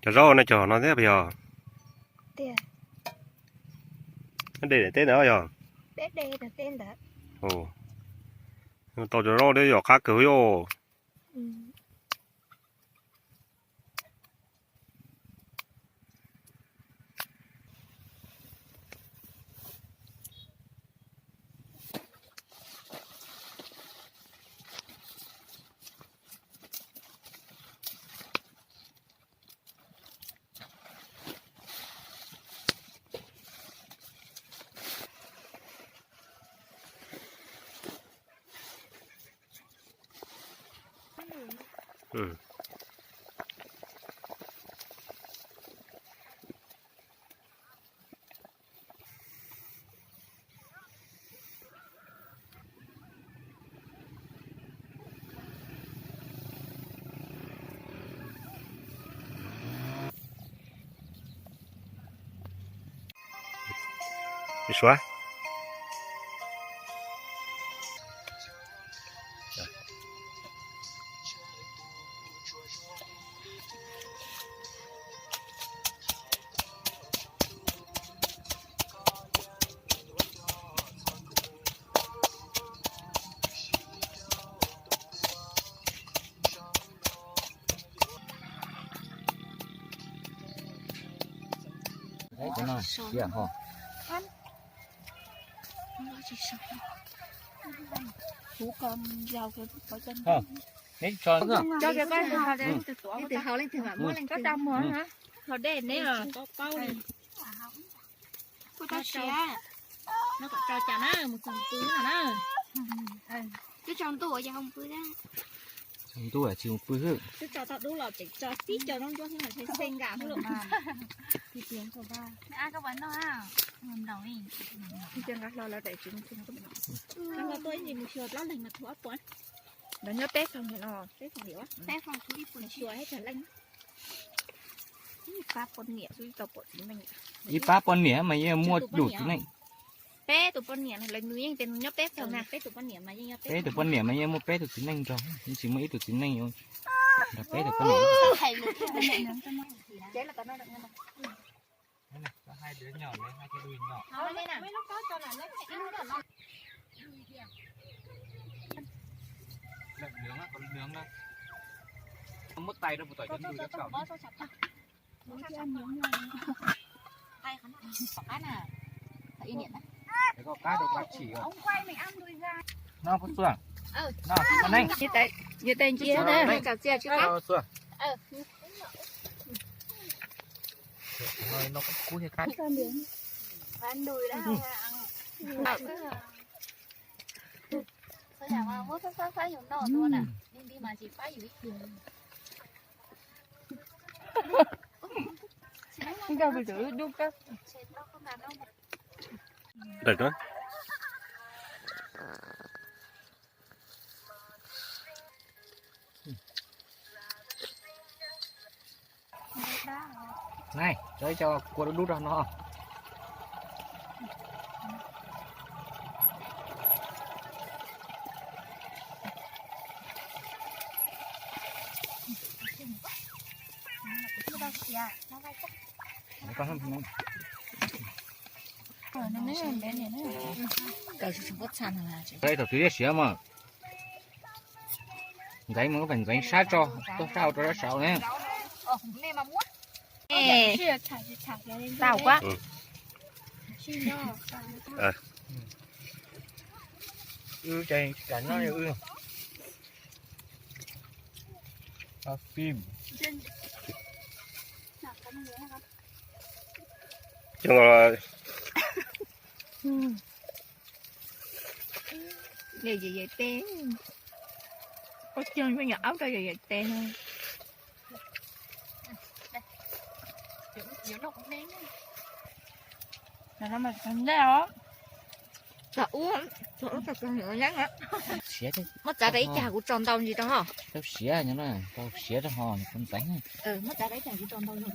Cov zaub no cov no thiab puas yog? De daim teb ntawd yog? Tau cov zaub thiab yom, qab kawg yom. Suav. Cov dej neb los paub paub li. Neb kom tso cas na, mus txog pw no na. Twb tso ntuj ua cas ho pw na. Ntuj tsis mus pw xwb. Twb tso tau dub los tseem tso tib co zaub ntsuab xwb mas ntshe xej nkam xwb lauj. Nqa hlo lawv daim tsis mus xyuas plaub leeg mas thu ob puas. Lawv nyob peb phòng no, peb phòng liam, peb phòng xyuas ib tag leej. Ib pab poj niam xwb tau pom txiv neej. Ib pab poj niam mas yeej muaj dum txiv neej. Peb tus poj niam, lawv nws yeej tias nws nyob peb phòng na, peb tus poj niam mas yeej nyob peb, peb tus poj niam mas yeej muaj peb tus txiv neej nrog, yeej tsis muaj ib tug txiv neej nrog peb tus poj niam. Muab tais rau puas tom cov ntug cov kaum. Koj qab rau pab chim. No puas txuag? No puas neej? Yog tais ncia na, tsis qab. No kub thiab qab. Muab xab xab yus noj dua na, li mas tsis pab yus ib tug. Nai, tso ib co kua dub dub rau no. Tau thaum twg siav mas ntxeev mas koj pheej ntxeev sab tso, tuaj sab hauv rau sab saud ne. Tau quá. Yawm yawm tes, ua cog nyuam aub rau yawm yawm tes. Muab txav rau ib cag kuv tso ntau ntsis rau ho. Tau siav, tau siav rau ho, kuv ntxeev. Muab txav rau ib cag kuv tso ntau ntsis rau.